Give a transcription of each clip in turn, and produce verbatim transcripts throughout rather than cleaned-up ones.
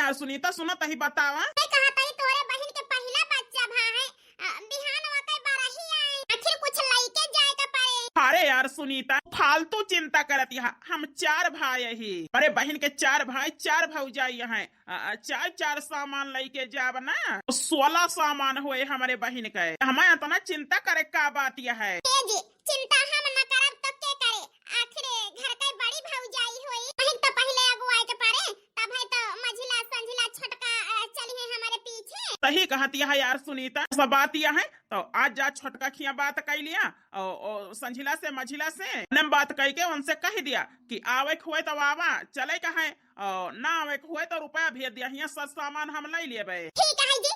यार सुनीता, सुनत ही बतावा। मैं कहत ही तोरे बहिन के पहिला बच्चा भा है, अ, बिहान वकै बरही आए, आखिर कुछ लइके जाए के पड़े। अरे यार सुनीता, फालतू चिंता करत यह, हम चार भाई ही, अरे बहिन के चार भाई, चार भौजाई हैं, अ, अ, चार चार सामान लइके जाब ना, सोलह सामान होए हमरे बहिन के, हमें इतना चिंता करे का बात यह है? ए जी, चिंता हम न करब तो के करे? आखिर घर के बड़ी भौजाई होई, वही तो पहिले अगुआए के पड़े, तब है तो मझिला संझिला छोटका, अ, चली है हमारे पीछे। सही कहत यह यार सुनीता, सब बात यह है, तो आज जा छोटका खिया बात कइ लिया, ओ, ओ, संझिला से मझिला से नम बात कइ के उनसे कह दिया कि आवे के होए तो आवा, चले का है, ओ, ना आवे के होए तो रुपया भेज दिया, हियाँ सब सामान हम लइ लेबे। ठीक है जी,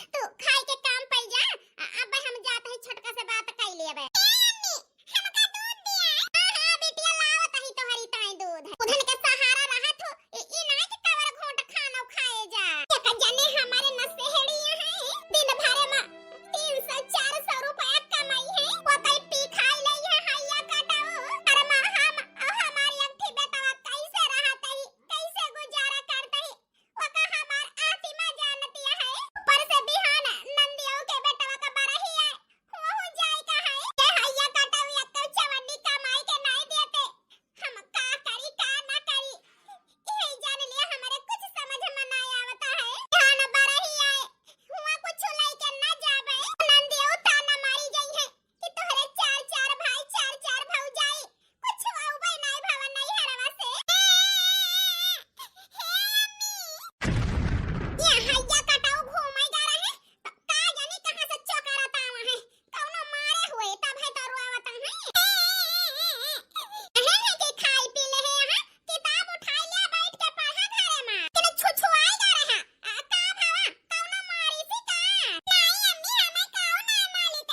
तू खाए के काम पइ जा, अ-, अब हम जात ही छोटका से बात कइ लेबे। ए अम्मी, हमका दूध दिया। हाँ, हाँ, बिटिया, लावत ही तोहरी ताई दूध। उधन के सहारा रहत हो, ई, ई नाई के कवर घोंट खाना खाए जा। एक जने हमारे नसेहड़िया हैं, दिन भरे में तीन सौ चार सौ रुपया कमाई है, वो तई पी खाई लई है, हैया कटाऊ। अरे माँ, हम, हमारी अगठी बेटवा कैसे रहत ही, कैसे गुजारा करत ही, ओका हमार आत्मा जानतिया है। ऊपर से बिहान नंदियो के बेटवा का बरही है, वहू जाए का है। ये हैया कटाऊ एक तो चवन्नी कमाई के नाई देते, हम का करी, का ना करी, यही जान लिया, हमारे कुछ समझ में ना आवता है। बिहान बरही है, हुआ कुछ लइके ना जाबे, नंदियो ताना मारी गई है कि तोहरे चार चार भाई, चार चार भौजाई, कुछ अउबे नाई भवन नैहरवा से। हे अम्मी, ये हैया कटाऊ घूमे जा रहे, त का जानी कहाँ से चोकरत आवा है, कौनो मारे हुए तब है तो रोवत है। हे है कि खाई पी ले है यहाँ, किताब उठाई ले बैठ के पढ़ा घरे में, कि न छुछुआई जा रहे। आ, का भावा, कौनो मारी सी का? नाई अम्मी, हमें काऊ नाई मालिक।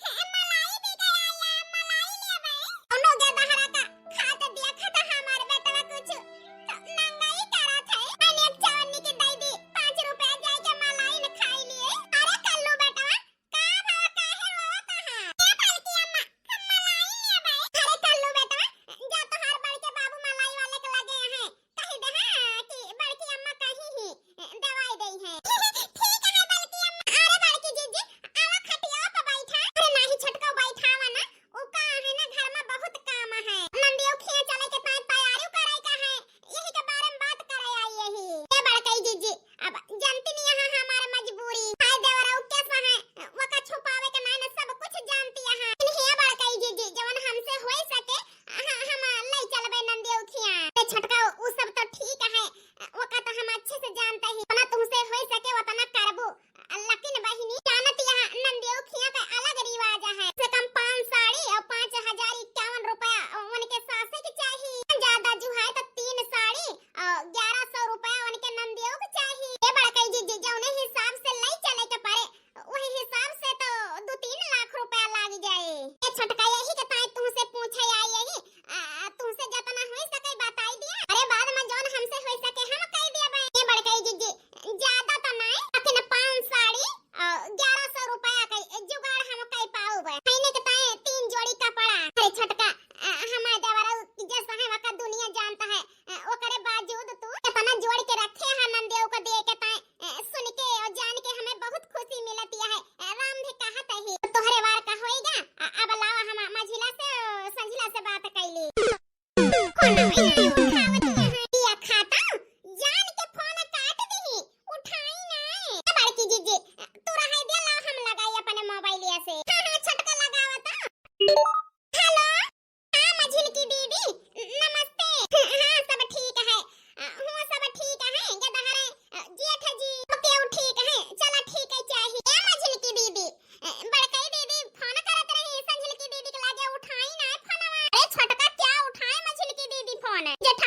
हे, मलाई बिकै आया, मलाई लेबै। कौनो गेदहरा का खात देखत हमार बेटवा कुछ तो नंगाई करत है। अनेक चवन्नी के दई दी, पाँच रुपया जाए के मलाई न खाई लिए। अरे कल्लू बेटवा, का भावा, काहे रोवत हा? ए बड़की अम्मा, हम मलाई लेबै। अरे कल्लू बेटवा, जा तोहार बड़के बाबू मलाई वाले के लगे हैं। कहि दे हाँ कि बड़की अम्मा कहीं ही दवाई दई है। ठीक है बड़की अम्मा। अरे बड़की जीजी, आवा खटिया पे बैठा। अरे नाही छोटका बैठावा ना, उ का है ना घर में बहुत काम है। नंदियो खिया चले के ताई तैयारी करे का है, यही के बारे में बात करे आई यही। ए बड़कई जीजी, अब जानती नहीं यहाँ हमार मजबूरी। हाय देवरऊ कैसा है, वका छुपावे के नाई ना सब कुछ जानती यहाँ। इन्हें बड़कई जीजी, जवन हमसे होई सके, हाँ, हम लई चलबे नंदियो खिया। ए छोटका, उ सब तो ठीक है, ओका तो हम अच्छे से जानते ही। अपना तुमसे होई सके उतना करबू। लेकिन बहिनी, जानत यहाँ नंदियो खिया का अलग रिवाज है। से कम पाँच साड़ी और पाँच हजार इक्यावन रुपया उनके सासे के चाहिए। ज्यादा जुहाए तो तीन साड़ी और ग्यारह सौ रुपया उनके नंदियो के चाहिए। ये बड़कई जीजी, जौने हिसाब से लई चले के पड़े, वही हिसाब से तो दो तीन लाख रुपया लाग जाए। ए छोटका, यही के ताई तुमसे पूछे आई यही, आ, तुमसे जतना होई सके बताई दिया। अरे बाद में जौन हमसे होई सके हम कह दिया बे। ए बड़कई जीजी, ज्यादा तो नहीं, लेकिन पाँच साड़ी और ग्यारह सौ रुपया के जुगाड़ हम कह पाऊ बे। महीने के ताई तीन जोड़ी कपड़ा। अरे छोटका, आ, हमार देवरा जैसा है वका दुनिया जानता है। अ, ओकरे बावजूद तू इतना जोड़ के रखे है नंदियो को दे के ताई, अ, सुन के और जान के हमें बहुत खुशी मिलती है। अ, राम भी कहत ही, "तोहरे वार का होएगा?" अ, अब लावा हम मझिला से, अ, संझिला से बात कैली। फोन में नहीं उठावत है। या खाता, जान के फोन काट दी, उठाई ना। ए बड़की जीजी, तू रहे दे, लावा हम लगाई अपने मोबाइलिया से। हाँ, हाँ, छोटका लगावा तो। हेलो। हाँ, मझिलकी दीदी, नमस्ते। हाँ, सब ठीक है। अ, हुआ सब ठीक है, ये दहरे, अ, जेठ जी, केहू ठीक है, चला ठीक है, चाही। ए, मझिलकी दीदी, अ, बड़कई दीदी फोन करत रही, संझिलकी दीदी के लागे उठाई ना फोनवा। अरे छोटका क्या उठाए मझिलकी दीदी फोन? जेठ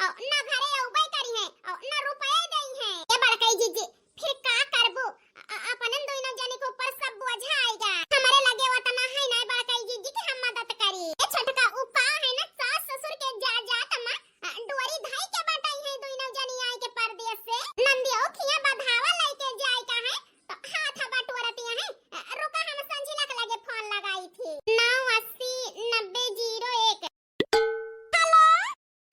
और ना घरे अउबे करिहैं और ना रुपये देइहैं। ए बड़कई जीजी, फिर का करबू? अ-, अ-, अपनन दुइनो जनी के ऊपर सब बोझा आइगा। हमरे लगे ओतना है ना बड़कई जीजी कि हम मदद करी। ए छोटका, उ का है ना, सास ससुर के जा जात मा, अ, डोरी धई के बटाइहैं दुइनो जनी आइके परदेस से। नंदियो खिया बधावा लइके जाए का है, तो हाथ बटोरतिया है। अ, रुका, हम संझिला के लगे फोन लगाई थी। नौ अस्सी नब्बे जीरो एक। हेलो।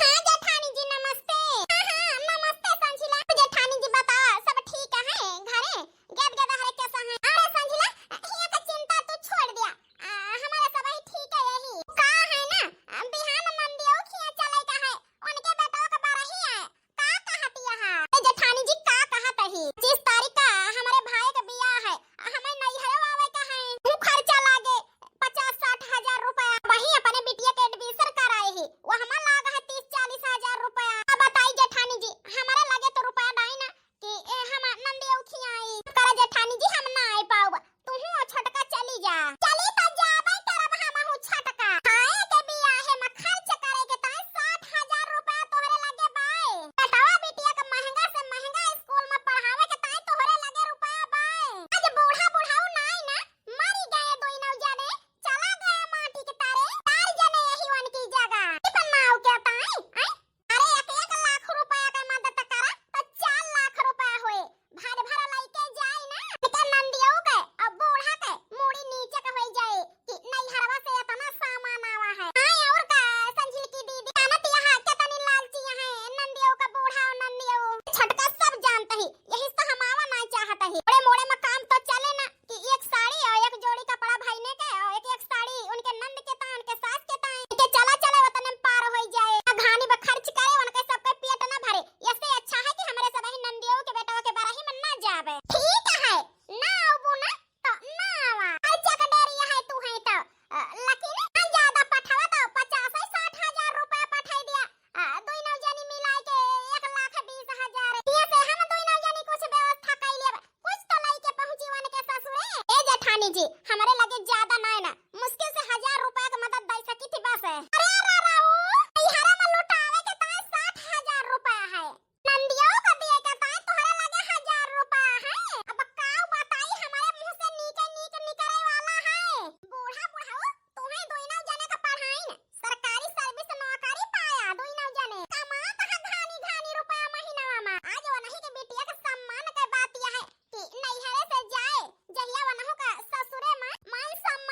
हाँ जेठानी जी, नमस्ते। हाँ, हाँ, नमस्ते संझिला। जेठानी जी, बतावा, सब ठीक है घरे? गेद गेद हरे कैसा है? अरे संझिला, हिया का चिंता तू छोड़ दिया। आ, हमारे सब ही ठीक है यही। का है ना, आ, बिहान नंदियो खिया चले का है, उनके बेटवा का बरही है। का कहत यहा? ए जेठानी जी, का कहत ही? पच्चीस तारीख का हमरे भाई का बियाह है, आ, हमें नैहरे आवे का है। ऊ खर्चा लागे पचास साठ हजार रुपया। वही अपने बिटिया के admission कराए ही, वो हमें लाग है तीस चालीस हजार रुपया। अब बताई जेठानी जी, हमारे लगे तो रुपया नहीं ना कि ए, हम नंदियो खियाई। करा जेठानी जी, हम ना आए पाउब, तुहू और छोटका चली जा। चली त जाबे करब हमहू छोटका। खाए के बियाहे में खर्च करे के ताई साठ हजार रुपया तोहरे लगे बाए। बेटवा बिटिया के महंगा से महंगा स्कूल में पढ़ावे के ताई तोहरे लगे रुपया बाए। आज बूढ़ा बुढ़ाऊ नाई ना, मरी गए दुइनौ जने, चला गए माटी के तारे, चार जने यही वन की जगह। ई बनाओ के ताई, आई? अरे एक एक लाख रुपया के मदद करा तो चार लाख रुपया होए। भर भर लइके जाई ना, इनके नंदियो के और बूढ़ा के मूड़ी नीचे के होई जाए कि नैहरवा से इतना सामान आवा है। हाँ और का संझिल की दीदी, जानत यहा कितनी लालची है नंदियो का बूढ़ा और नंदियो। छोटका सब जानत ही, यही से हम आवा नहीं चाहत ही। बड़े मोड़े में काम तो चले ना, कि एक साड़ी और एक जोड़ी कपड़ा भाईने के और एक, एक साड़ी उनके नंद के ताई, उनके सास के ताई, इनके चला चले वतने में पार होई जाए। आ घानी बा खर्च करे, उनके सबके पेट ना भरे। इससे अच्छा है कि हमरे सब ही नंदियो के बेटवा के बरही में ना जावे। ठीक है, ना आबू ना तो ना आवा। खर्चा का डर यह है तू है तो, अ, लेकिन ना ज्यादा पठावा तो पचास है साठ हजार रुपया पठाई दिया। आ, दुइनौ जनी मिलाए के एक लाख बीस हजार। ये से हम दुइनौ जनी कुछ व्यवस्था कई लेब। कुछ तो लइके पहुँची वन के ससुरे। ए जेठानी जी, हमरे लगे ज्यादा नाय ना, मुश्किल से हजार रुपया के मदद दे सकी थी बस। अरे रा राऊ, नैहरा में लुटावे के ताय साठ हजार रुपया है, नंदियो का दिए के ताय तोहरे लगे हजार रुपया है। अब का बताई, हमारे मुँह से नीके नीक निकले वाला है। बूढ़ा बुढ़ऊ, तोहे दुइनौ जने का पढ़ाइन, सरकारी service नौकरी पाया दुइनौ जने, कमात है घानी घानी रुपया महीनवा मा। आज वनही के बिटिया के सम्मान के बात यह है कि नैहरे से जाए, जहिया वनहु का ससुरे मा मान सम्मान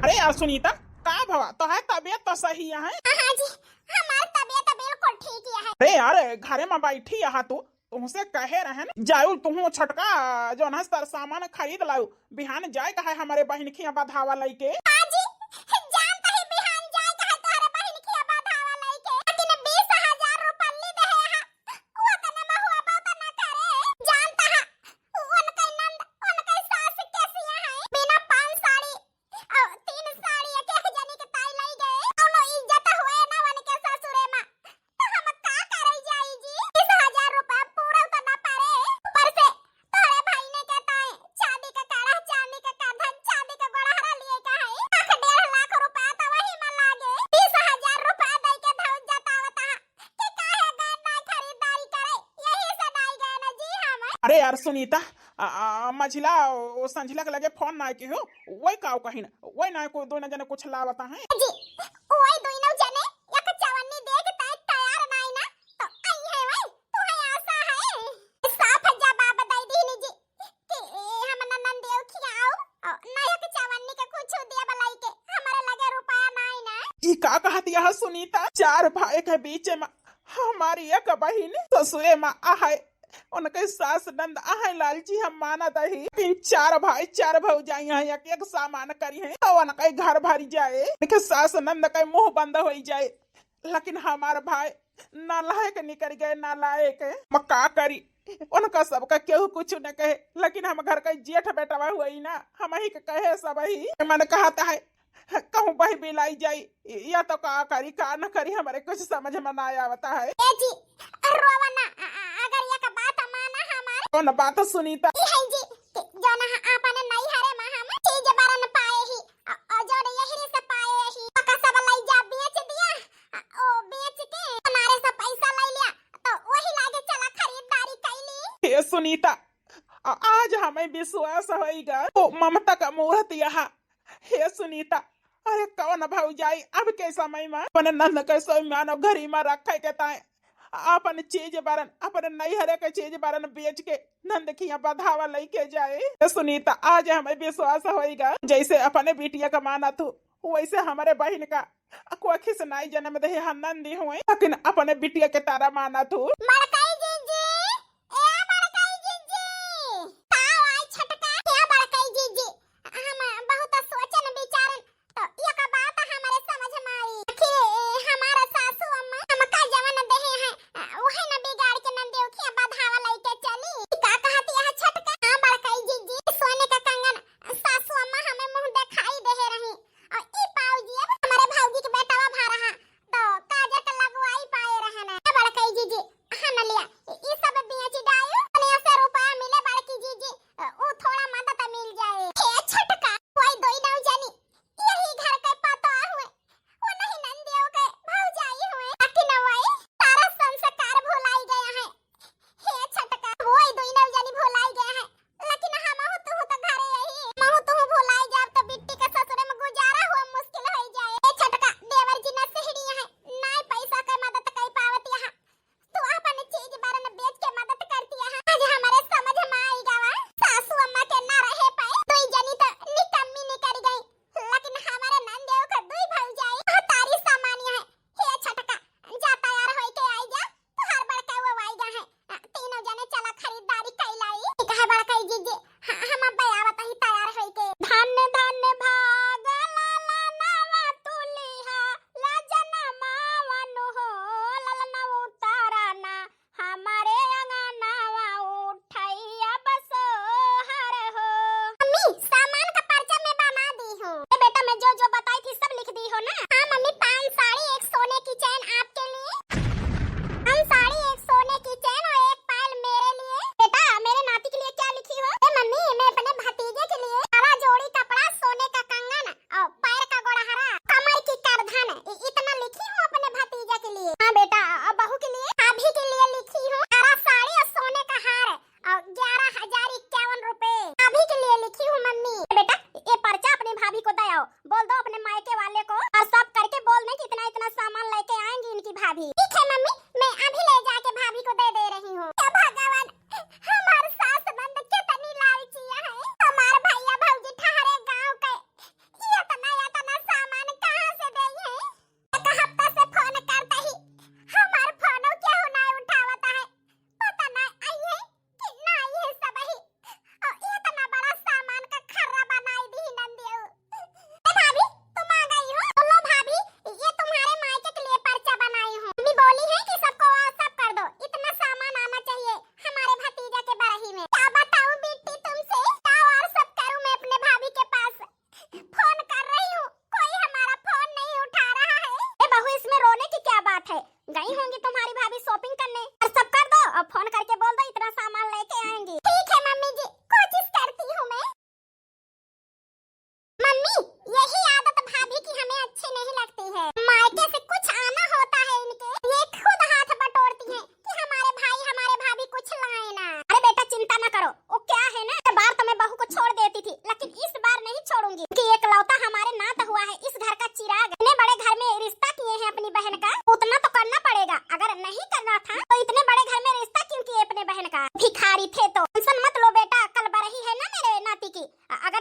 अरे यार सुनीता, का भवा, तोहार तबियत तो सही है? हाँ जी, हमार तबियत बिल्कुल ठीक है। अरे यार, घरे में बैठी यहाँ तू, तुमसे कहे रहे न, जाऊ तुहूँ छोटका जौन है सर सामान खरीद लाऊ, बिहान जाए का है हमारे बहिन खिया बधावा लइके। हाँ जी, जानता ही बिहान जाए का है तोहरे बहिन खिया बधावा लइके, लेकिन बीस हजार रुपल्ली दे है यहाँ, वो तने महुआ बहुत ना करे, जानता है, उनके नंद, उनके सास कैसी है, बिना पान साड़ी और तीन साड़ी एक एक जनी के ताई लाई गए। कौनो इज्जत हुए ना उनके ससुरे में। तो हम का करे जाई जी? बीस हजार रुपया पूरा तो ना पारे। ऊपर से तोरे भाई ने के ताई चांदी का कड़ा, चांदी का कांधा, चांदी का गोड़हरा लिए का है। लाख डेढ़ लाख रुपया तो वही में लागे। बीस हजार रुपया दे के धौज जतावता है कि काहे गए ना खरीदारी करे, यही से नाई गए ना जी हम। अरे यार सुनीता, आ, आ, मझिला ओ संझिला के लगे फोन ना किहो, वही काव कहिन, वही ना कोई दोनों जने कुछ लावता है। जी, वही दोनों जने एक चवन्नी दे के तय-, तैयार नाई ना, तो आई है वही, तू है आशा है। साफ जवाब दे दीनी जी कि हम ननन देव खियाओ, और ना एक चवन्नी के कुछ दिया बलाई के, हमारे लगे रुपया नाई ना। ई का कहत यह सुनीता? चार भाई के बीच में हमारी एक बहिन ससुरे में आहे, उनके सास नंद आहे लालची हम मानत ही। इन चार भाई चार भौजाई हैं, एक एक सामान करी हैं, तो उनके घर भरी जाए, उनके सास नंद के मुंह बंद होई जाए। लेकिन हमार भाई नालायक निकल गए, नालायक। हम का करी, उनका सबका केहू कुछ न कहे, लेकिन हम घर का जेठ बेटवा हुई ना, हम ही के कहे सब ही। मन कहता है कहूँ बही बिलाई जाई, या तो का करी का न करी, हमारे कुछ समझ में ना आवता है। ए जी, रोवा ना, अ-, अ-, अगर एक बात माना हमार। कौन बात सुनीता? ई है जी, कि जौन ह-, आपन नैहरे में हम चीज बरन पाए ही, अ-, अ, जौन यही से पाए ही, ओका सब लई जा बेच दिया, अ, ओ बेच के हमारे से पैसा ले लिया, तो वही लागे चला खरीदारी कैली। हे सुनीता, आ-, आज हमें विश्वास होइगा, ओ ममता का मूर्त यहाँ। हे सुनीता, अरे कौन भौजाई अब के समय में अपने नंद के स्वाभिमान और गरिमा रखे के ताए अपन चीज बरन, अपने नैहरे के चीज बरन बेच के नंद खिया बधावा लइके जाए। हे सुनीता, आज हमें विश्वास होइगा, जैसे अपने बिटिया का माना तू, वैसे हमारे बहिन का कोखी से नाई जन्म दे हम नंदी हुए, लेकिन अपने बिटिया के तारा माना तू। बड़काई जीजी, ए बड़काई जीजी, का आई छोटका? ए बड़काई जीजी, हम बहुत सोचन विचारन, तो एक बात हमारे समझ में आई। आखिर हमारा सासू अम्मा हमका जवन देहे हैं, वही न बिगाड़ के नंदी उखिया बधावा लइके चली। का कहत यह छोटका? हाँ बड़काई जीजी, सोने का कंगन सासू अम्मा हमें मुंह दिखाई देहे रही, और ई पाऊ जी अब हमारे भौजी के बेटवा भा रहा, तो काजर के लगवाई पाए रहे ना। ए बड़काई जीजी, हन लिया,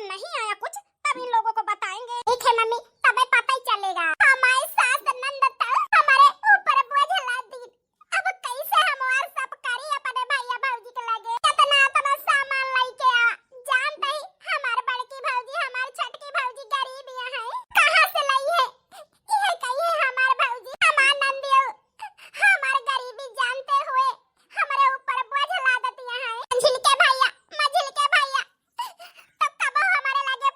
नहीं आया कुछ, तब इन लोगों को बताएंगे। ठीक है मम्मी, तबे पता ही चलेगा। हमारी सास ननद तो हमारे ऊपर बोझ लाद दी। अब कैसे हम और सब करी अपने भैया भौजी के लगे? इतना इतना सामान लेके आ, जानते ही हमार बड़की भौजी, हमार छोटकी भौजी गरीब यहाँ है, कहाँ से लाई है? ये कही है हमार भौजी, हमार नंदियो, हमार गरीबी जानते हुए हमारे ऊपर बोझ लादत यहाँ है। मंझिल के भैया, मंझिल के भैया, तो कबो हमारे लगे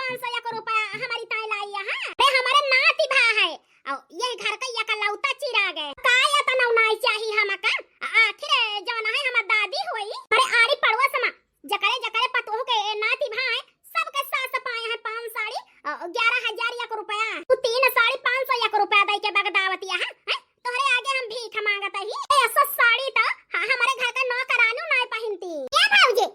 पाँच सौ एक रुपया हमरी ताई लाई है, हाँ? अरे, हमरे नाती भा है, और ये घर का एकलौता चिराग है। का एतना नाई चाही हमका? आ-, आखिर जौन है हमर दादी होई। अरे, आड़ी पड़ोस मा जकरे जकरे पतोह के नाती भा है, सबके सास पाए हैं पाँच साड़ी, अ, ग्यारह हजार एक रुपया। तू तीन साड़ी पाँच सौ एक रुपया दई के बगदावतिया है, हैं? तोहरे आगे हम भीख मांगत ही। ए, ऐसा साड़ी तो ह-, हमरे घर का नौकरानू नाई पहिनती। ए भौजी,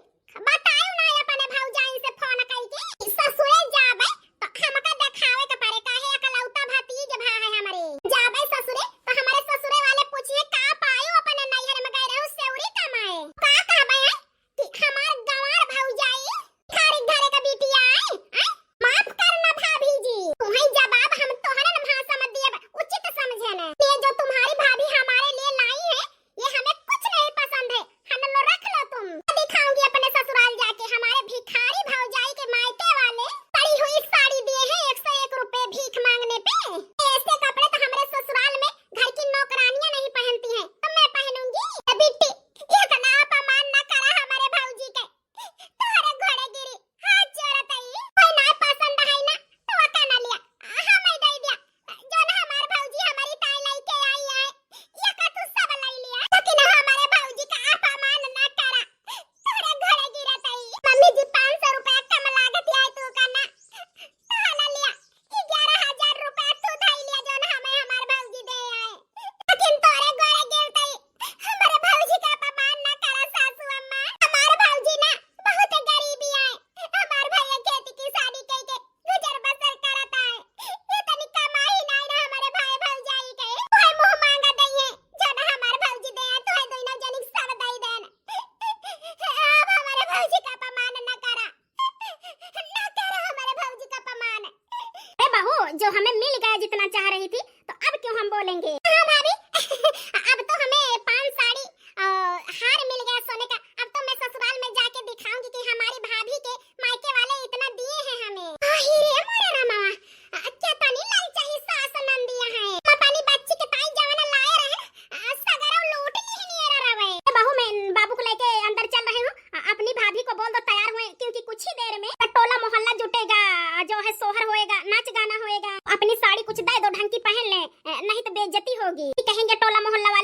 बतायो ना अपने भौजाइन से फोन कइके, ससुरे जाबे तो हमका देखावे के पड़े, काहे एकलौता भतीज भा है हमरे। जाबे ससुरे तो हमरे ससुरे वाले पूछिए, "का पायो अपने नैहर में गए रहो सेवरी कमाए?" का कहबे हैं कि हमार गंवार भौजाई थारी घरे का बिटिया आई, आई? माफ करना भाभी जी, तुम्हें जवाब हम तोहरे न भाषा में दिए उचित समझे न। ये जो तुम्हारी भाभी हमारे लिए लाई है, ये हमें कुछ नहीं पसंद है, हम लो रख लो तुम। मैं दिखाऊंगी अपने ससुराल जाके हमारे भिखारी भौजाई के मायके वाले पड़ी हुई साड़ी दिए हैं एक सौ एक रुपए भीख मांगने पे। ऐसे कपड़े तो हमारे ससुराल में घर की नौकरानियां नहीं पहनती हैं, तो मैं पहनूंगी? ए बिट्टी, इतना अपमान ना करा हमारे भौजी के। तोहरे घोड़े गिरी, हाथ जोड़त हई। कोई ना पसंद है ना, तो ओका ना लिया। आ, हम ही दे दिया। जो ना हमार भौजी हमारी ताई लाई के आई है, या का तू सब लाई लिया। लेकिन हमारे भौजी का अपमान ना करा। तोहरे घोड़े गिरत हई। मम्मी जी, पाँच सौ रुपया कम लागत है तू का ना। तो ना लिया। ई ग्यारह हजार रुपया तू धई लिया, जौन हमें हमार भौजी दे आए। लेकिन तोरे गोड़े गिरतई, हमारे भौजी का अपमान ना करा सासू अम्मा। हमार भौजी ना बहुत गरीबी आए। हमार भैया खेती किसानी कई के गुजर बसर करत आए। ये तनी कमाई नाई ना हमारे भाई भौजाई के। तोहे मुंह मांगा दइए, जौन हमार भौजी दे आए, तोहे दोनों जनी सब दई देन। अब हमारे भौजी का अपमान ना करा। ना करा हमारे भौजी का अपमान। अरे बहू, जो हमें मिल गया जितना चाह रही थी, तो अब क्यों हम बोलेंगे? हाँ भाभी, अब तो हमें पान साड़ी और हार मिल गया सोने का। अब तो मैं ससुराल में जाके दिखाऊंगी कि हमारी भाभी के मायके वाले इतना दिए हैं हमें। आही रे मोरे रामा, आ, क्या तनी ललचाही सास नंदिया है। हम अपनी बच्ची के ताई जवन लाए रहे, आ, सगरो लूट लिहनी रवे। ए बहू, मैं बाबू को लेके अंदर चल रही हूँ। आ, अपनी भाभी को बोल दो तैयार हुए, क्योंकि कुछ ही देर में टोला मोहल्ला जुटेगा, जो है सोहर होएगा, नाच गाना होएगा। अपनी साड़ी कुछ दे दो, ढंग की पहन ले, ए, नहीं तो बेइज्जती होगी। कहेंगे टोला मोहल्ला वाले,